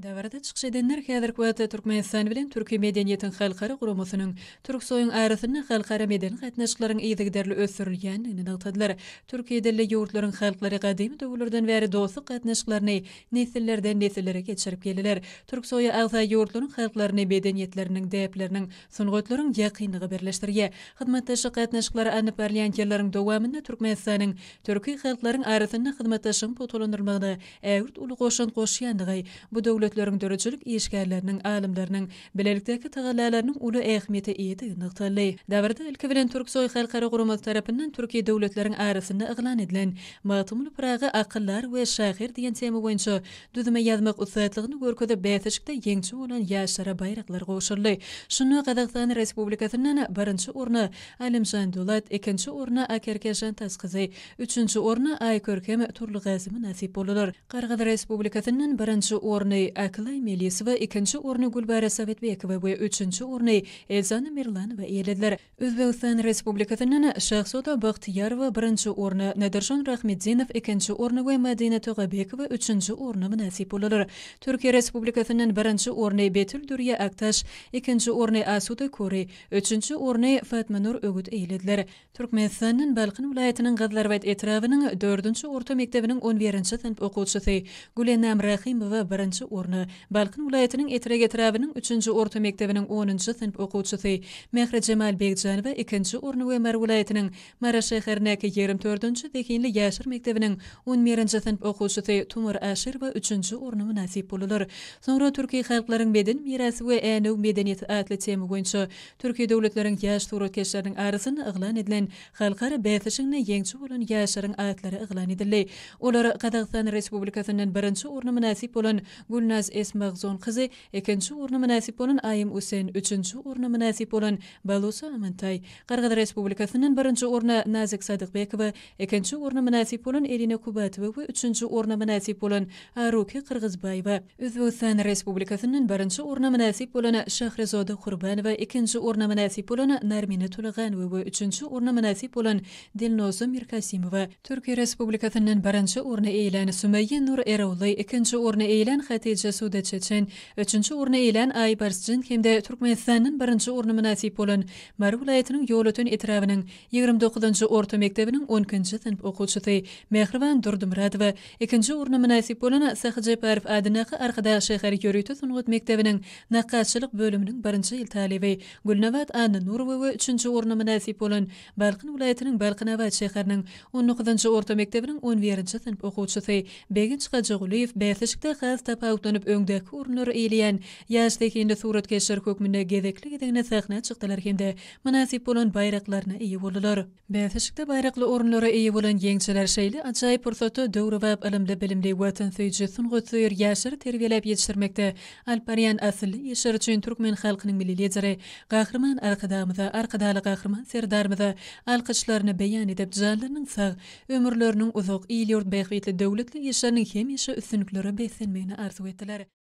Dabarada çykyş edenler häzirki wagtda Türkmenistan bilen Türki medeniýetiň halkara guramasynyň, Türksoýyň arasynda halkara medeni gatnaşyklaryň yzygiderli ösdürilýändigini nygtadylar. Türki dilli ýurtlaryň halklary gadymy döwürlerden bäri dostluk gatnaşyklaryny nesillerden-nesillere geçirip geldiler. Türksoýa agza ýurtlaryň halklaryny medeniýetleriniň, däpleriniň, sungatlaryň ýakynlygy birleşdirýär. Hyzmatdaşlyk gatnaşyklary alnyp barylýan ýyllaryň dowamynda Türkmenistanyň türki halklaryň arasynda hyzmatdaşlygyň pugtalandyrylmagyna ägirt uly goşant goşýandygy, bu döwletleriň döredijilik işgärleriniň, alymlarynyň bilelikdäki tagallalarynyň uly ähmiýete eýedigi nygtaldy. Dabarada ilki bilen Türksoý halkara guramasy tarapyndan türki döwletleriň arasynda yglan edilen Magtymguly Pyragy akyldar we şahyr diýen tema boýunça düzüme ýazmak ussatlygyny görkezip bäsleşikde ýeňiji bolan ýaşlara baýraklar gowşuryldy. Şunda Gazagystan Respublikasyndan birinji orna Alimjan Dulat, ikinji orna Akerke Žantaskyzy, Üçünji orna Aýkörkem Turlygazy mynasyp boldular. Gyrgyz Respublikasyndan birinji orny Akylaý Melisowa, ikinji orny Gülbara Sowetbekowa we üçünji orny Elzana Mirlanowa eýelediler. Özbegistan Respublikasyndan Şahzoda Bagtyýarowa birinji orna, Nadirjon Rahmetdinow ikinji orna we Madina Togabekowa üçünji orna mynasyp boldular. Türkiýe Respublikasyndan birinji orny Betül Dürýe Aktaş, ikinji orny Asuda Kori, üçünji orny Fatmanur Ögüt eýelediler. Türkmenistandan Balkan welaýatynyň Gyzlarbat etrabynyň dördünji orta mekdebiniň on birinji synp okuwçysy Gülennam Rahymowa birinji orna, Balkan welaýatynyň Etrek etrabynyň üçünji orta mekdebiniň onunjy synp okuwçysy Mährijemal Begjanowa ikinji orny we Mary welaýatynyň Mary şäherindäki 24-nji Zehinli ýaşlar mekdebiniň on birinji synp okuwçysy Tumar Aşyrowa üçünji orna mynasyp boldular. Soňra Türki halklaryň medeni mirasy we Änew medeniýeti atly tema boýunça Türki döwletleriň ýaş suratkeşleriniň arasynda yglan edilen halkara bäsleşiginde ýeňiji bolan ýaşlaryň atlary yglan edildi. Olar Gazagystan Respublikasyndan birinji orna mynasyp bolan Gülnaz Esmagzon kyzy, ikinji orna mynasyp bolan Aýym Usen, üçünji orna mynasyp bolan Balusa Amantaý, Gyrgyz Respublikasyndan birinji orna Nazik Sadykbekowa, ikinji orna mynasyp bolan Elina Kubatowa we üçünji orna mynasyp bolan Aruki Kyrgyzbaýewa. Özbegistan Respublikasyndan birinji orna mynasyp bolan Şahrizoda Kurbanowa, ikinji orna mynasyp bolan Narmina Tulaganowa we üçünji orna mynasyp bolan Dilnoza Mirkasimowa. Türkiýe Respublikasyndan birinji orny eýelän Sümeýýe Nur Erogly, ikinji orny eýelän Hatije Sude Çeçen, üçünji orny eýelän Aýbars Jin hem-de Türkmenistandan birinji orna mynasyp bolan Mary welaýatynyň Ýolöten etrabynyň 29-njy orta mekdebiniň on ikinji synp okuwçysy Mähriban Durdymyradowa, Ikinji orna mynasyp bolan Sahy Jeparow adyndaky Arkadag şäher ýörite sungat mekdebiniň nakgaşçylyk bölüminiň birinji ýyl talyby Gülnabat Annanurowa we üçünji orna mynasyp bolan Balkan welaýatynyň Balkanabat şäheriniň on dokuzynjy orta mekdebiniň on birinji synp okuwçysy Begenç Gajagulyýew bäsleşikde has tapawutlanyp öňdäki orunlary eýeleýän ýaş zehinli suratkeşler hökmünde gezekli-gezegine sahna çykdylar hem-de mynasyp bolan baýraklaryna eýe boldular. Bäsleşikde baýrakly orunlara eýe bolan ýeňjiler şeýle ajaýyp pursatda döwrebap ylymly-bilimli, watansöýüji, sungatsöýer ýaşlary terbiýeläp ýetişdirmekde alyp barýan asylly işleri üçin türkmen halkynyň Milli Lideri Gahryman Arkadagymyza, Arkadagly Gahryman Serdarymyza alkyşlaryny beýan edip, janlarynyň sag, ömürleriniň uzak, il-ýurt bähbitli döwletli işleriniň hemişe üstünliklere beslenmegini arzuw etdiler.